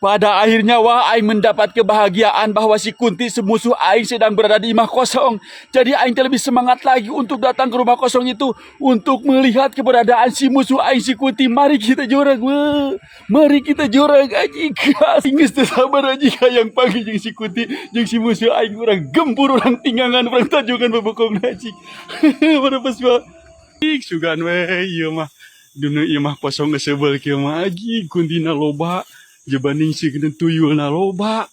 Pada akhirnya, wah, aing mendapat kebahagiaan bahwa si Kunti semusuh aing sedang berada di imah kosong. Jadi aing lebih semangat lagi untuk datang ke rumah kosong itu untuk melihat keberadaan si musuh aing, si Kunti. Mari kita jorang, wah. Mari kita jorang, anjing. Geus teu sabar, anjing, hayang panggih jeung si Kunti, jeung si musuh aing. Urang gempur, urang tinggangan, urang tajungan bebekong, anjing. Mana pas wah. Sugan we ieu mah. Dunu ieu mah kosong geus seubel kieu mah, anjing, kuntina loba. Jebaning si tuyulna loba,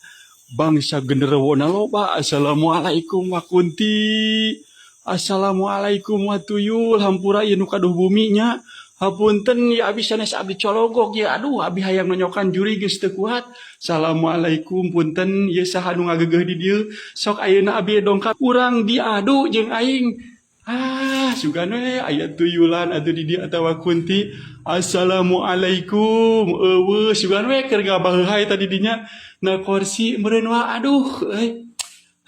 bangsa genderuwona loba. Assalamualaikum, wa Kunti. Assalamualaikum, wa tuyul. Hampura ieu nu kaduh bumi nya. Hapunten ya, abi sanes abdi cologok ya. Aduh, abi hayang nonyokan jurig, geus teu kuat. Assalamualaikum, punten ieu saha nu ngagegeuh di dieu? Sok ayeuna abi dongkap, urang diadu jeung aing. Ah, sugan we aya tuyulan atuh di dieu atawa kunti. Assalamualaikum. Euweuh, sugan we keur ngabaheuhay tadi dinya. Na kursi meureun wa, aduh euy.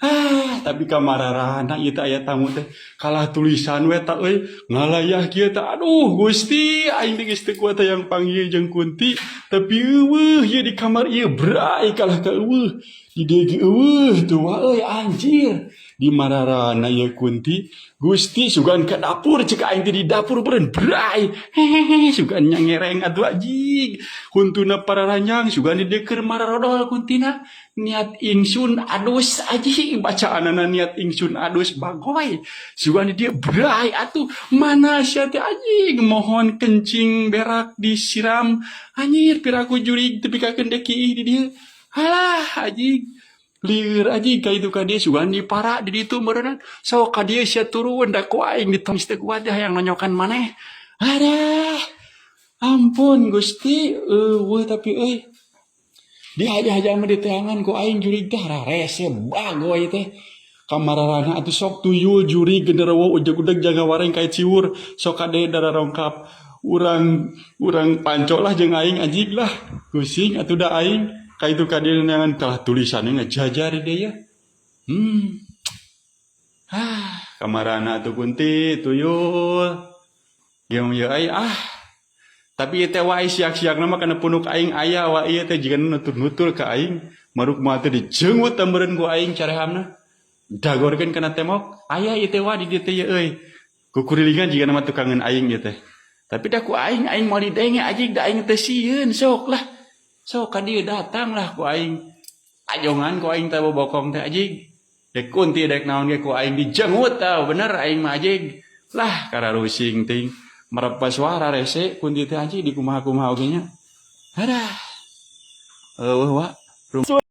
Ah, tapi kamararana ieu teh aya tamu teh kalah tulisan we ta euy, ngalayah kieu teh. Aduh Gusti, aing teh geus teu kuat hayang panggil jeung kunti, tapi euweuh ieu di kamar ieu bray kalah ka euweuh. Di dieu ge euweuh tuh wa euy, anjir. Di mararana ieu kunti? Gusti, sugan ka dapur cek aing teh, di dapur beureun bray. Hehehe, sugan nyangereng atuh, anjing. Huntuna pararanjang, sugan di dieu keur mararodol kuntina. Niat ingsun adus, anjing, bacaanana niat ingsun adus bagoy. Sugan di dieu bray atuh, mana sia teh, anjing, mohon kencing berak disiram. Anjir, piraku jurig tepi ka deki di dieu. Halah, anjing. Lieur, anjing, ka itu ka dieu, sugan di para di ditu meureunnan. Sok ka dieu sia turun da ku aing ditong teu kuat hayang nonyokan maneh. Aduh. Ampun Gusti, euweuh tapi euy. Dihaja-haja mah diteangan ku aing jurig teh rarese bagoy teh. Kamararana atuh sok tuyul, jurig, genderuwo, ujeg-udeg, jaga wareng kayak ciwur, sok kade dararongkap. Urang urang panco lah jeung aing, anjing lah. Pusing atuh da aing. Ka itu ka dieu neangan kalah tulisannya ngejajar dia ya. Ah, kamarana atuh kunti, tuyul? Yang ya ai ah. Tapi ieu teh wae siak-siakna mah kana punuk aing aya wa ieu teh jiga nutur-nutur ka aing. Maruk mah teh dijeungut meureun ku aing carehamna. Dagorkeun kana tembok. Aya ieu teh wa di dieu teh ye euy. Kukurilingan jiga nama tukangeun aing ieu teh. Tapi da ku aing aing moal didenge, anjing, da aing teh sieun. Sok lah. Sok ka dieu, datang lah ku aing. Ajongan ku aing teh bobokong teh, anjing. Dek kunti dek naon ge ku aing dijengut tau bener aing mah, anjing. Lah, kararusing ting. Merepas suara rese kunti teh, anjing, di kumaha-kumaha oge nya. Adah. Euweuh wa.